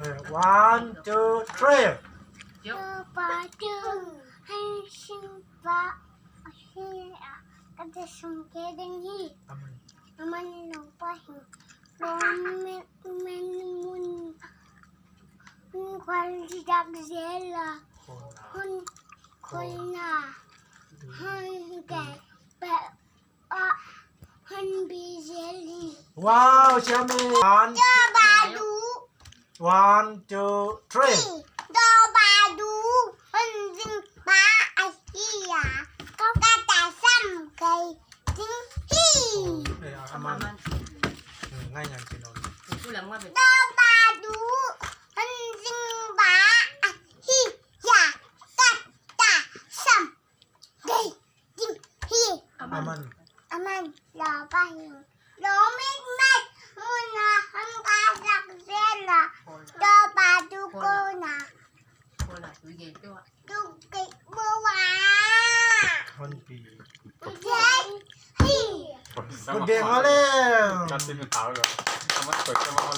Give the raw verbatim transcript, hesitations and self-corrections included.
Eh, one, two, three. Toh pa tu, han sing ba, ahi a, ka ta sam kei ding hi. Aman. Aman lawm pa hi. Lawm men, men mun, mun khual di dak zel a. Hon, khol na. Hon ke, pe, a, hon bi zel hi. Wow, Xiaomi. One. Toh pa tu. One, two, three. Toh pa tu, hon sing ba ahi a, ka ta sam kei ding hi. Eh, aman. Hmm, ngai ngai sino. Toh pa tu, hon sing ba ahi a, ka ta sam kei ding hi. Aman. Aman, lawm pa hi. Lawm mit mat, mun a hon ka dak zel a. Toh pa tu khol na. Tu ke bo wa. Hon pi. Zel hi. Good day, Male.